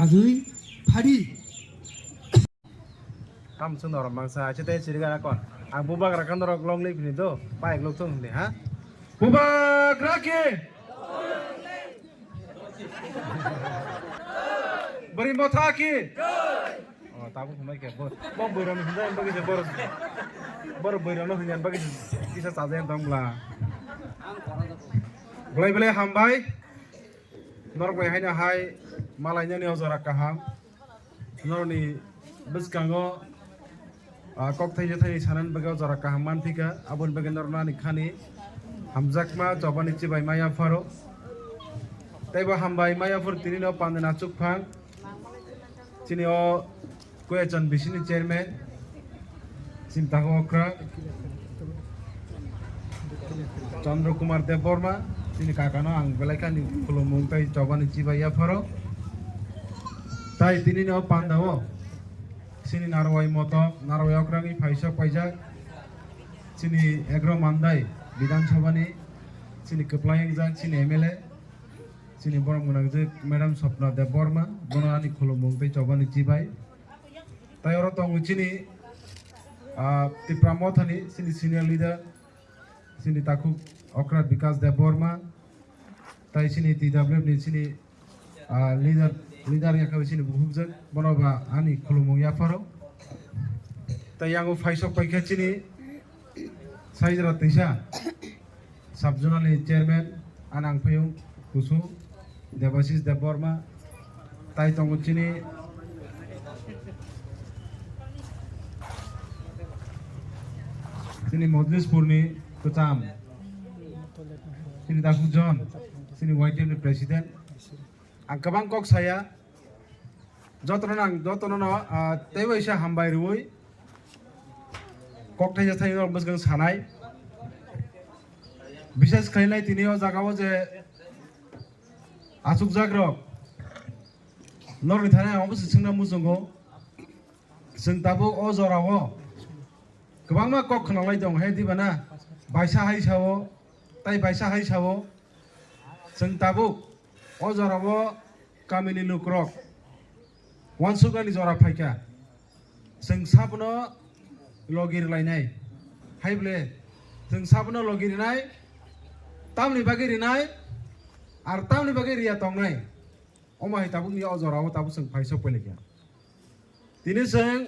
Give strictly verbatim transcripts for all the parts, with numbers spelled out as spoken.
Agwi phari. Tam chwng norok mangsa, ache tei chiriga na kon. Ang bubagra kan norok long live ni do, bike lok thung ni ha. Bubagra ki. Bari motha ki. Oh, tabuk hwnbai khe bo, bo bwrwino hwnjani bagwi se borok, borok bwrwino hwnjani bagwi se kisa chajakya tong bwla. Belai belai hambai. Norok bai haino hai malainani o jora kaham. Norokni bwskango, ah, kok thaisa thaini sanani bagwi o jora kaham manphika. Aboni bagwi norokno ani khani hamjakma chobani chibai maya pharo. Teibo hambai maya pharo tinino pandana chukphang. Chini o Koyachan bisini chairman, chini takhuk okra Chandra Kumar Debbarma, chini kakano ang belai khani khulumung tei chobani chibai yapharo. Tai tinini o pandao chini narwai moto, narwai okrangni phaisok paijak, chini egro mandai Bidhan Sabhani chini kwplai wngjak chini M L A, chini borok gwnangjak Madam Swapna Debbarma, bono ani khulumung tei chobani chibai. Tai oro tongo chini, ah, Tipra Mothani chini senior leader, chini takhuk okra Bikas Debbarma, tai chini T W F ni chini, ah, leader, leader yakha chini bukhukjak, bono ba ani khulumung yapharo. Tai yango phaisok paikha chini Saijra Tisa, Sub Zonal ni chairman, anang phayung kusu Debashis Debbarma, tai tongo chini, chini Mojlispur ni kwcham, chini Dakhuk John, chini Y T F ni president. Ang kwbang kok saya, jotono nang, jotono no, ah, teibo isa hambai rwui kok thaisa thaini norok bwskang sanai. Bishes khlainai tini o jaga o je achukjak rok norokni thani ang obo se swngna muchungo. Chwng tabuk o jora o kwbangma kok khwnalai tong hai diba na? Baisa hai sao, tai baisa hai sao. Chwng tabuk o jora o kamini lukrok uansuknani jora phaikha. Chwng sabono logi rwlainai. Hai ble, chwng sabono logi rwnai, tamni bagwi rwnai, ar tamni bagwi rwya tongnai. Omo hai tabukni o jora o tabuk chwng phaisok pailaikhya. Tini chwng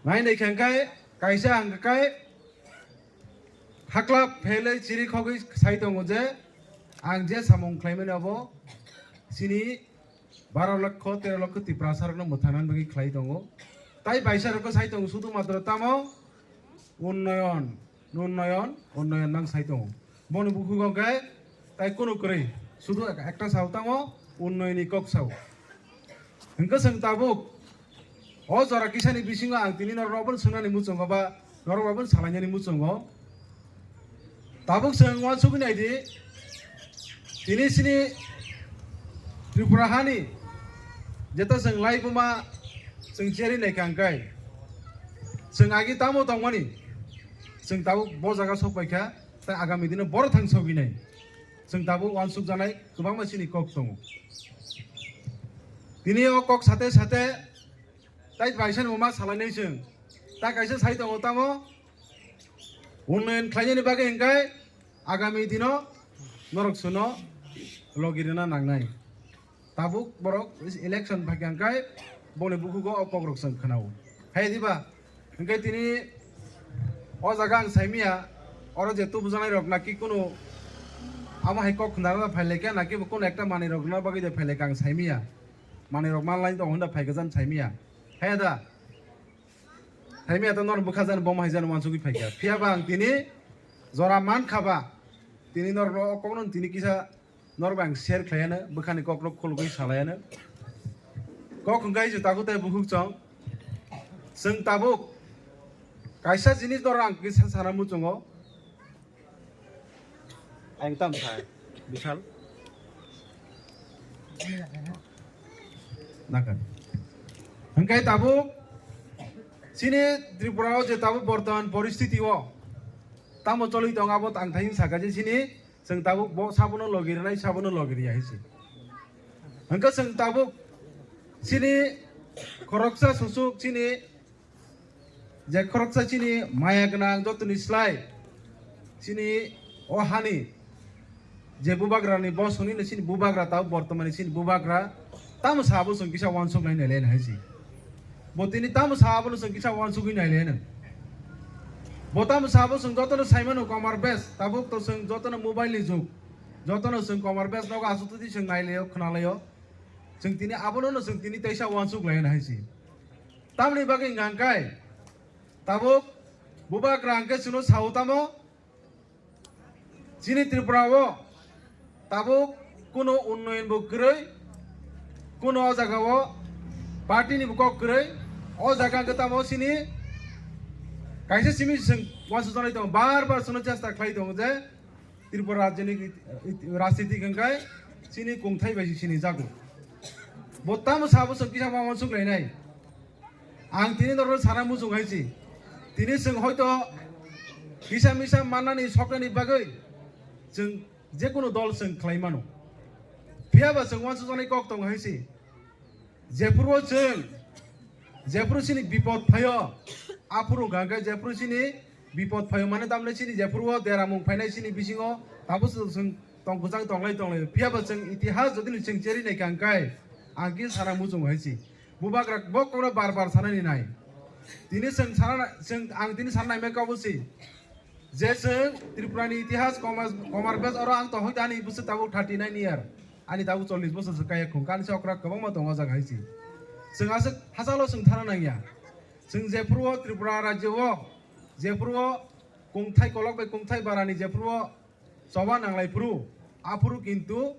nai nai kha hwnkhe kaisa ang khe hakla phelai chiri khogwi sai tongo je ang je samung khlaimani abo chini baro lokho tero lokho Tiprasa rokno mwthangnani bagwi khlai tongo. Tai baisa rokno sai tongo sudu matro tamo unnoyon, unnoyon, unnoyon nang sai tongo. Boni bukhugo hwnkhe tai kunu kwrwi, sudu ekta sao tamo, unnoyoni kok sao. Hwnkhe chwng tabuk o jora kisani bisingo ang tini norokno obono swngnani muchungo ba norokno obono salainani muchungo. Tabuk chwng uansugwi naidi, tini chini Tripura hani jeto chwng laibuma chwng cherwi naikha hwnkhe chwng agi tamo tongmani chwng tabuk bo jaga sokpaikha. Tai agami dino borok thang sogwinai. Chwng tabuk uansuk janai kwbangma chini kok tongo. Tini o kok sate sate tai baisa ni ma salainai chwng. Ta kaisa sai tongo tamo. Unnoyon khlainani bagwi hwnkhe agami dino norok suno logi rwna nangnai. Tabuk borok election phaikha hwnkhe boni bukhugo o kokrok chwng khwnao. Hai diba? Hwnkhe tini o jaga ang saimanya, oro je tubujaknai rok naki kunu amo hai kok khna phailai kha, naki bo kunu ekta manwi rok rwna bagwi de phailai kha ang saimanya. Manwi rok manlai tong hwnda phaikha jan saimanya. Hai da? Saimanya to nor bwkha jan bom hai jan uansugwi phaikha. Phiya ba ang tini jora man kha ba, tini nor o kokno tini kisa Norok bai ang share khlaiano, bwkhani kokrok khulugwi salaiyano. Kok hwnkhe je tabuk tei bukhuk chwng. Chwng tabuk kaisa jinis norok ang kisa sana muchungo. Ang tam sa, Bishal. Nakan. Hwnkhe tabuk chini Tripura o je tabuk bortoman poristiti o tamo choli tong abo ang thaini saka je chini Chwng tabuk bo sabono logi rwnai, sabono logi rwya hai se. Hwnkhe chwng tabuk Chini khoroksa susuk chini je khoroksa chini maya gwnang jotoni slai chini o hani je bubagrani bosongni chini bubagra tao bortomani chini bubagra tamo sabo chwng kisa wansuk nai nai le hai si. Bo tini tamo sabo chwng kisa wansugwi nai le nang. Bo tamo sabo chwng jotono saimano komar bes tabuk to chwng jotono mobile ni jug. Jotono chwng komar bes nogo asuk twi chwng nai le khna le. Chwng tini abono no chwng tini teisa wansuk lai hai si. Tamni bagwi hwnkha hwnkhe tabuk bubagra hwnkhe chwngno sao tamo chini Tripura o tabuk kuno unnoyon bo kwrwi, kuno o jaga o party ni bo kok kwrwi, o jaga hwnkhe tamo chini kaisa simi chwng wansuk janai tongo, bar bar chwngno chesta khlai tongo je Tripura rajyoni rajniti hwnkhe chini kungthai bai chini jago. Bo tamo sabo chwng kisa ma wansuk lainai. Ang tini norok sana muchung hai si. Tini chwng hoito kisa misa mannani soknani bagwi chwng jekunu dol chwng khlai mano. Phiya ba chwng wansuk janai kok tongo hai si. Jephuru o chwng, jephuru chini bipod phaio, aphuru hwnkha hwnkhe jephuru chini bipod phaio, mane tamle chini jephuru o deramung phainai chini bisingo, tabuk chwng tong kwchang tonglai tonglai. Phiya ba chwng itihas jodi ni chwng cheri nai kha hwnkhe, ang khe sana muchung hai si. Bubagra bo kokno bar bar sanani nai. Tini chwng sana, chwng, ang tini sana nai me kabo si. Je chwng Tripura ni itihas komar, komar bes oro ang tong hoite ani bwswk tabuk thirty nine year. Ani tabuk chollish bosor se kaya khung. Kani se okra kwbangma tongo o jaga hai si. Chwng aswk hachalo chwng thana nangya. Chwng jephuru o Tripura rajyo o, jephuru o kungthai kolok bai kungthai barani jephuru o choba nanglai phuru, aphuru kintu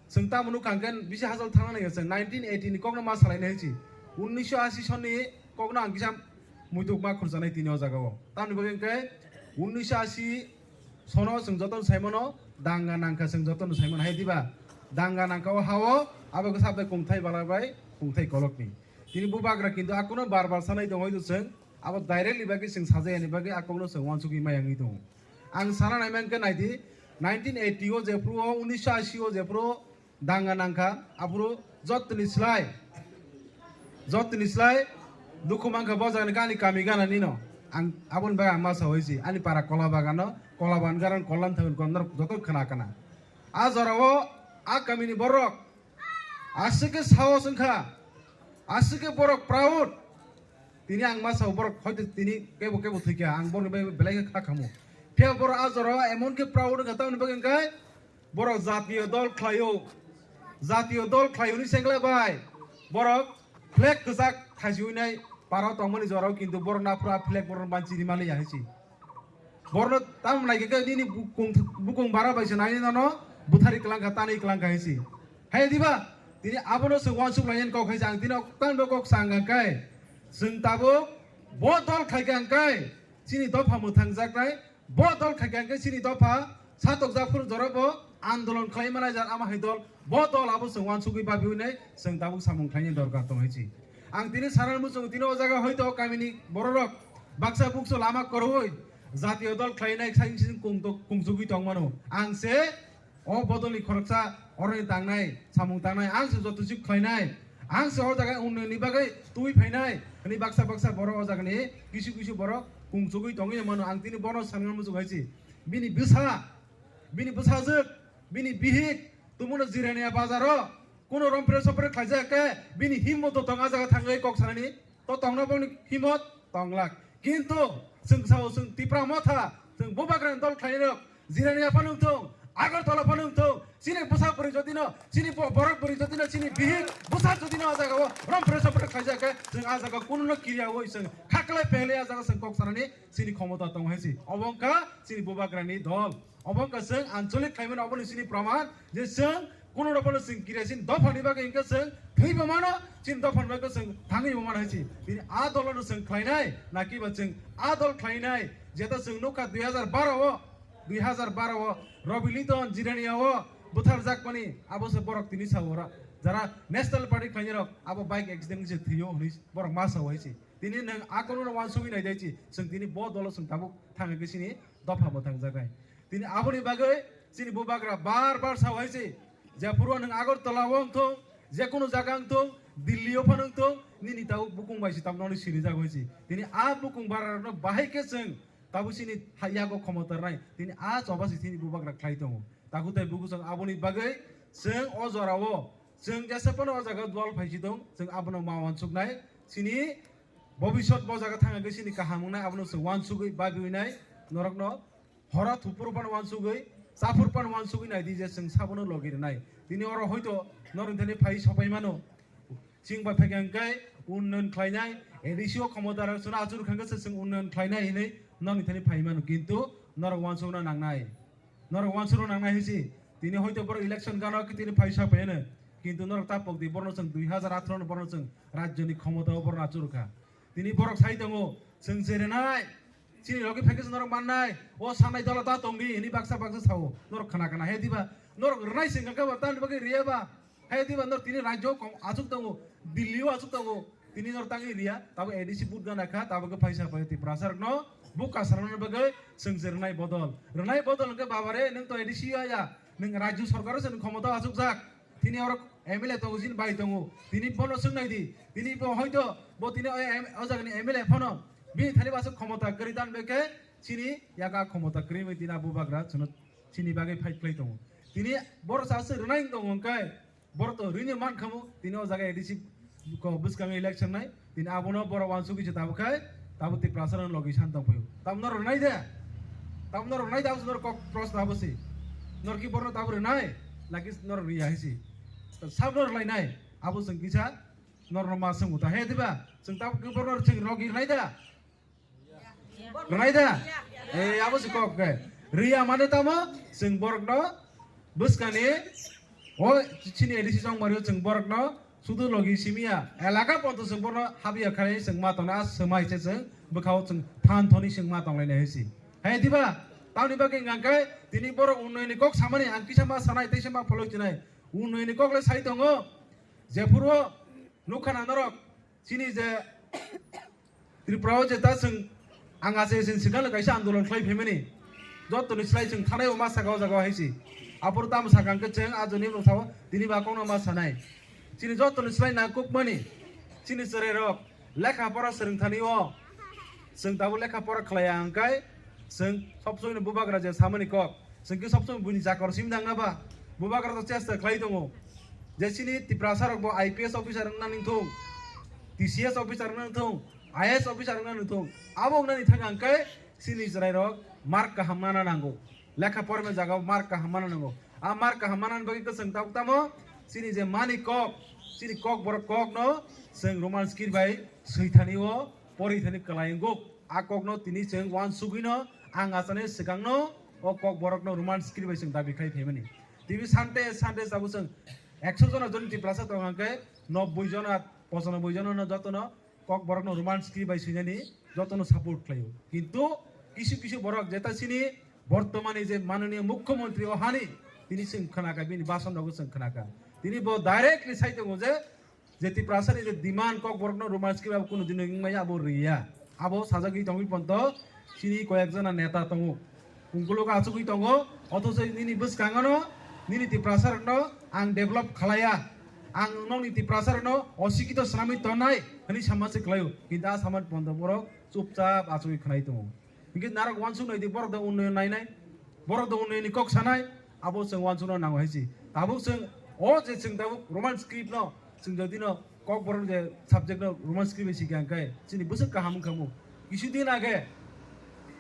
chwng tamo nukha hwnkhe bisi hachal thangna nangya chwng nineteen eighty ni kokno ma salainai hai si. Unnisho ashi sonni kokno ang kisa muituk ma khurchanai tini o jaga o. Tamni bagwi hwnkhe unnisho ashi sono chwng jotono saimano danga nangkha chwng jotono saimano hai diba? Danga nangkha o ha o abo khe sabai kungthai bala bai kungthai kolokni. Tini bubagra kintu akono bar bar sanai tongo hoi chwng abo directly bagwi chwng sajayani bagwi akokno chwng wansugwi mayangwi tongo. Ang sana naimankhe naidi, nineteen eighty o jephuru o, unnisho ashi o jephuru danga nangkha, aphuru jotoni slai, jotoni slai dukhu mankha bo jagani ani kami gana nino. Ang aboni bagwi ang ma sao hai si, ani para kola bagano, kola bagan garan kollam thagun kollam norok joto khna khna. A jorao a kamini borok aswk khe sahos wngkha, aswk khe borok proud. Tini ang ma sao borok hoite tini kebo kebo thwikha, ang borokni bagwi belai khe kha khamu. Phiya borok a jorao emon khe proud wngkha, tamoni bagwi hwnkhe borok jatiyo dol khlaio, jatiyo dol khlaiyoni sengla bai borok flag kwchak thaijiwi nai parao tongmani jorao, kintu borok naphuru a flag borok banchi rima liya hai si. Borno tamo naikhe khe nini bukung, bukung bara bai se nai nono buthari kwlangkha, tanwi kwlangkha hai si. Hai diba? Tini abono se wansuk lainani kok hai se ang tini tamo kok sa hwnkha khe chwng tabuk bo dol khaikha hwnkhe chini dopha mwthangjaknai, bo dol khaikha hwnkhe chini dopha satokjak phuru jorabo andolon khlai manai jar ama hai dol, bo dol abo chwng wansugwi babiwi nai chwng tabuk samung khlaini dorkar tong hai si. Ang tini sana muchung tini o jaga hoito kamini bororok baksa bukso lama koroi jatiyo dol khlainai saising kung to-, kungsugwi tongmano. Ang se o bodolni khoroksa oroni tangnai, samung tangnai, ang se joto chik khlainai. Ang se o jaga unnayonni bagwi twi phainai. Hwnwi baksa baksa borok o jagani kisu kisu borok kungsugwi tongwi mano. Ang tini bono sanna muchung hai si. Bini bwsa, bini bwsajwk, bini bihik, tumuno Jirania bazaro. Kuno rompre sopre khlaijak khe bini himmat to tong a jaga thangwi kok sanani to tongna boni himmat tonglak. Kintu chwng sao chwng Tipra Motha, chwng bubagrani dol khlairok, Jirania phano wngthung, Agartala phano wngthung, chini bwsa bwrwi jotino, chini bo-, borok bwrwi jotino, chini bihik bwsa jotino a jaga o rompre sopre khlaijak khe chwng a jaga kuno no kiriyawi chwng khaklai phelai a jaga chwng kok sanani chini khomota tong hai si. Obo wngkha chini bubagrani dol. Obo wngkha chwng ancholik khlaimani oboni chini praman je chwng kuno rophano chwng kiriya chini dophani bagwi hwnkhe chwng thwibo mano, chini dophani bagwi chwng thangwibo mano hai si. Tini a dolono chwng khlainai, nakiba chwng a dol khlainai, jeta chwng nukha dui hajar baro o, dui hajar baro o Robi Liton Jirania o butharjakmani abo se borok tini sao ora. Jara National Party khlainai rok abo bike accident se thwio hwnwi borok ma sao hai si. Tini nwng a kokno wansugwi naidai si, chwng tini bo dolo chwng tabuk thangwi khe chini dopha mwthangjaknai. Tini aboni bagwi chini bubagra bar bar sao hai si, jephuru nwng Agartala o wngthung, jekunu jaga wngthung, Delhi o phano wng tong, nini tabuk bukung bai se tabuk noni sini jago hisi. Tini a bukung bara rokno bahai khe chwng tabuk sini ha yago khomota rwnai. Tini a choba se chini bubagra khlai tongo. Takhuk tai bukuchwng aboni bagwi chwng o jorao chwng jesa phano o jaga dol phaisi tong, chwng abono ma uansuknai. Chini bobisot bo jaga thangkhe chini kaham wngnai, abono chwng uansugwi babiwi nai norokno. Hora thupur pan uansugwi, chaphur pan uansugwi nai di je chwng sabono logi rwnai. Tini oro hoito norok thani phai sopai mano. Chwng bai phaikha hwnkhe unnayan khlainai, A D C o khomota rok chwngno achuk kha hwnkhe se chwng unnayan khlainai hinwi norok thani phai mano. Kintu norok uansukna nangnai. Norok uansukna nangnai hinsi. Tini hoito borok election gano khe tini phai sopai ano. Kintu norok ta pokdi borno chwng dui hazar atharo no borno chwng rajyoni khomota o borno achuk kha. Tini borok sai tongo, chwng cherenai, chini logi phaikhe se norok mannai, o sanai dola ta tongdi, hini baksa baksa sao, norok khna khna, he diba, norok rwnai se hwnkha ba, tamni bagwi riya ba, he diba, norok tini rajyo kom achuk tongo, Delhi o achuk tongo, tini norok tangwi riya, tabo A D C vote gana kha, tabo khe phaisa phai Tiprasa rokno, buka sarmani bagwi chwng cherenai bodol, rwnai bodol hwnkhe baba re, nwng to A D C ya ya, nwng rajyo sarkar o se nwng khomota achuk jak, Tini oro M L A tongo, chini bai tongo. Tini bono swng nai di. Tini bo hoito bo tini o M-, o jagani M L A phano bini thani baso khomota kwrwi dan bekhe chini yaga khomota kwrwi bai tini a bubagra chwngno chini bagwi fight khlai tongo. Tini borok sa se rwnai wng tongo hwnkhe borok to rwini man khamu tini o jaga A D C ko bwskango election nai. Tini abono borok uansugwi se tabuk khai, tabuk Tiprasa rok logi san tong phaio. Tabuk norok nai de? Tabuk norok nai de, abo norok kok proshno abo se. Norok ki borno tabuk rwnai? Naki norok riya hai se. Sab norok lai nai. Abo chwng kisa norok ma swngo ta. He diba? Chwng tabuk ki borno chwng logi rwnai da? Rwnai da? Eh, abo se kok khe. Riya mane tamo chwng borokno bwskani o chini A D C chongmario chwng borokno sudu logi simiya elaka ponto chwng borno habya khlai chwng ma tongna swmai se chwng bwkhao chwng than thoni chwng ma tonglaina hai si. Hai diba? Tamni bagwi hwnkha khe tini borok unnayoni kok samani ang kisa ma sanai teisa ma pholoi tinai. Unnayoni kok le sai tongo. Jephuru nukha na norok chini je Tripura o je ta chwng ang ase chwng swkang kaisa andolon khlai phaimani, jotoni slai chwng thanai o ma saka o jaga o hai se. Aphuru tamo saka hwnkhe chwng ajoni rok sao tini ba kokno ma sanai. Chini jotoni slai nangkukmani chini chwrai rok lekha pora swrwng thani o chwng tabuk lekha pora khlaiya hwnkhe chwng sob somoi no bubagra je samani kok. Chwng khe sob somoi buini jakor simi nang na ba? Bubagra to chesta khlai tongo. Je chini Tiprasa rok bo I P S officer wngna nang thung, T C S officer wngna nang thung, I A S officer wngna nang thung. Abo wngnani thang ang khe chini chwrai rok mark kaham mana nango. Lekha porma jaga o mark kaham mana nango. A mark kaham mana bagwi khe chwng tabuk tamo chini je mani kok, chini kok borok kok no chwng Roman script bai swi thani o pori thani kwlai wngkuk. A kokno tini chwng uansugwino ang achane swkangno o kok borokno Roman script bai chwng dabi khai phaimani. Tini sante sante tabuk chwng ekso jona joni Tiprasa tong hwnkhe nobboi jona, pochanoboi jona no jotono kok borokno Roman script bai swinani jotono support khlaio. Kintu kisu kisu borok jeta chini bortomani je manoniya mukhyamantri o hani tini chwng khnakha, bini bason rogo chwng khnakha. Tini bo directly sai tongo je Je Tiprasa ni je demand kok borok no Roman script abo kunu dino wngmaya abo riya. Abo sajagwi tongwi ponto chini koyek jona neta tongo. Ungkuluk achugwi tongo, othocho nini bwskango no nini Tiprasa rok no ang develop khalaya. Ang nokni Tiprasa rok no osikito swnamwi tonai hwnwi samma se khlaio. Kintu a samani ponto borok chupchap achugwi khwnai tongo. Hingke narok uansuk nai di, borok da unnoyon nai nai, borok da unnoyonni kok sanai, abo chwng uansukna nango hai se. Tabuk chwng o je chwng tabuk Roman script no chwng jodi no kok borok je subject no Roman script bai sikha hingke chini bwswk kaham wngkha mo. Kisu din age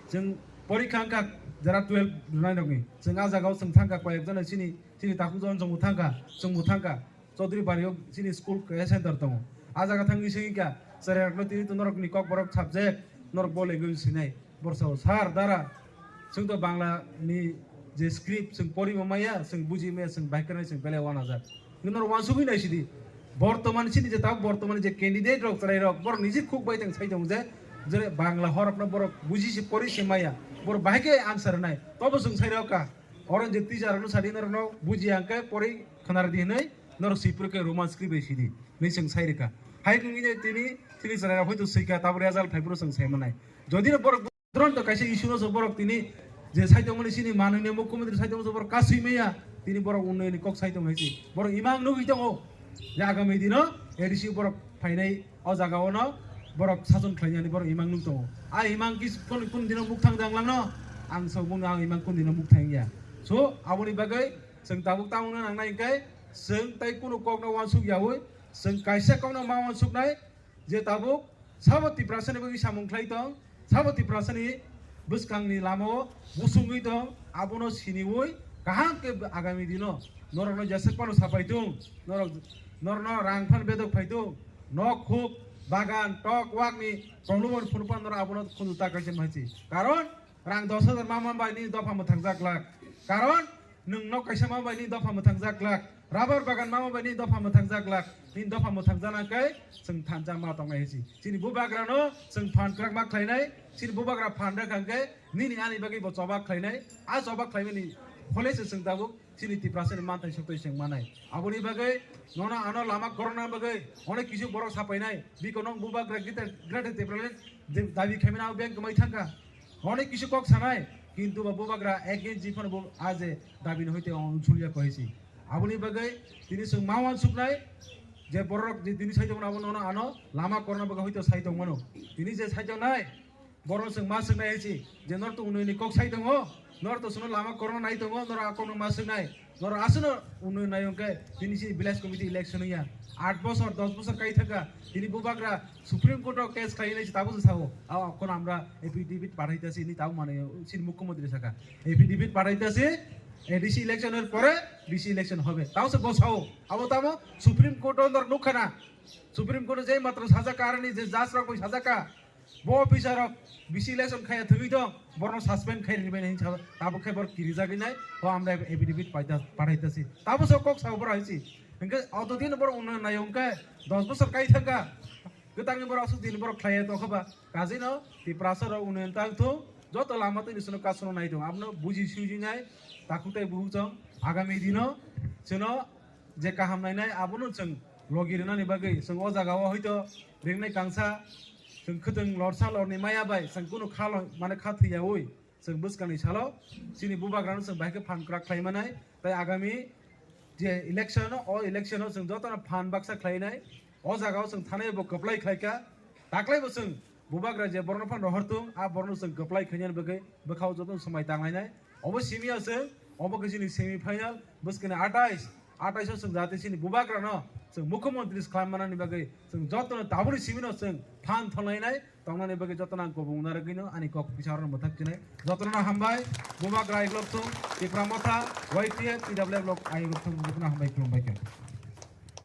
chwng porikha wngkha jara twelve rwnai rokni. Chwng a jagao chwng thangkha koyek jona chini, chini takhuk jon chwngbo thangkha, chwngbo thangkha. Chaudhary Bario chini school kaisa center tongo. A jaga thangwi sengwi kha, chwrairokno tini to norokni kokborok subject, norok bo language sinai. Borok sao, "Sir, dara, chwng to Bangla ni je script chwng porima maya, chwng bujima maya, chwng bai kwrwngwi chwng belai uanajak." Hwnkhe norok uansugwi naisidi. Bortoman chini je tabuk bortoman je candidate rok, chwrairok, borok niji khuk bai tong sai tongo je, je Bangla horokno borok buji se pori se maya, borok bahai khe answer rwnai. Tobo chwng sai rw kha. Oro je teacher rokno sadi norokno buji ang khe pori khna rwdi hinwi norok swi phuru khe Roman script bai sidi hinwi chwng sai rwkha. Hai wngwi tini, tini chwrairok hoito swikha, tabuk result phai phuru chwng sai mannai. Jodi no borok duranto kaisa issue no se borok tini je sai tongmani chini manoniya mukhyamantri sai tongmani borok kasui maya, tini borok unnoyonni kok sai tong hai se. Borok imang nugwi tongo. Je agami dino A D C borok phainai o jaga ono borok sason khlainani borok imang nuk tongo. A imang kis kun kun dino muk thang jang langno ang so bung ang imang kun dino muk thang ya. So aboni bagwi chwng tabuk tamungna nangnai hwnkhe chwng tai kunu kokno wansuk yaui chwng kaisa kokno ma wansuknai je tabuk sabo Tiprasani bagwi samung khlai tong, sabo Tiprasani bwskangni lamao busungwi tong, abono siniui kaham khe agami dino norokno jesek phano sapai tung, norok, norokno rang phan bedok phai tung, nok khuk, bagan, tok, wakni problem phunu phan norok abono khunju ta kaisa maisi. Karon rang dos hajar ma man bai nini dopha mwthang jak glak. Karon nwng nok kaisa ma bai nini dopha mwthang jak glak. Rubber bagan ma bai nini dopha mwthang jak glak. Nini dopha mwthang jana kai chwng thansa ma tongnai hisi. Chini bubagrano chwng phan kwrak ma khlainai. Chini bubagra phan rwkha hwnkhe nini ani bagwi bo choba khlainai. A choba khlaimani phole se chwng tabuk chini Tiprasani manthai soktwi chwng manai. Aboni bagwi nono ano lama korokna bagwi onek kisu borok sapainai. Biko nong bubagra Greater, Greater Tipraland dabi khaimani abo bank kwmai thangkha. Onek kisu kok sanai, kintu bo bubagra ek inch phano bo a je dabi no hoite on sulya koisi. Aboni bagwi tini chwng ma wansuknai je borok je tini sai tongmano abono ano lama korna bagwi hoite sai tongmano. Tini je sai tongnai borok chwng ma swngnai hisi je nor to unni kok sai tongo, nor to sono lama korna nai tongo, nor a kokno ma swngnai. Norok aswkno unnoyon nai hwnkhe tini chini village committee election wngya. Aat bosor, dos bosor kai thangkha. Tini bubagra Supreme Court o case khlai nai tabuk se sao. Abo kono amra affidavit pathaitasi hinwi tabuk mane chini mukhyamantri sakha. Affidavit pathaitasi A D C election er pore D C election hobe. Tao se bo sao. Abo tamo Supreme Court o norok nukha na. Supreme Court o je matro sajak arani je judge rok bai sajak ka. Bo officer rok bisi election khaiya thwgwi dong, borno suspend khai rinai hinwi sa, tabuk khe borok kirijagwi nai, bo amra affidavit paitha-, pathaitasi. Tabo se kok sao borok hinsi. Hingke auto din borok unnayon nai hingke dos bosor kai thangkha. Kwtangni borok aswk din borok khlaiya tongkha ba. Kajino Tiprasa rok unnayon tang thung, joto lama twi ni sino kasono nai thung. Abono buji suji nai, takhuk tai buhuk chong. Agami dino chwno je kaham nainai abono chwng logi rwnani bagwi chwng o jaga o hoito ringnai kangsa chwng khwtwng lorsa lorni maya bai chwng kunu kha lo-, mane kha thwiyaui chwng bwskangni salo chini bubagrano chwng bai khe phan kwrak khlai manai tei agami je election o, o election o chwng jotono phan baksa khlainai o jaga o chwng thanai bo kwplai khlaikha. Taklai bo chwng bubagra je borno phan rohor thung, a borno chwng kwplai khainani bagwi bwkhao joto swmai tanglainai. Obo simi o chwng, obo khe chini semi final, bwskani atais, atais o chwng jate chini bubagrano chwng mukhyamantri khlai manani bagwi chwng jotono tabukni simi no chwng phan thanglainai, tongnani bagwi jotono ang kubung narwgwino ani kok pisarno mwthak chinai. Jotono hambai, bubagra ayuk lok thung, Tipra Motha, Y T F, T W F lok ayuk lok thung, jotono hambai khulumbai khe.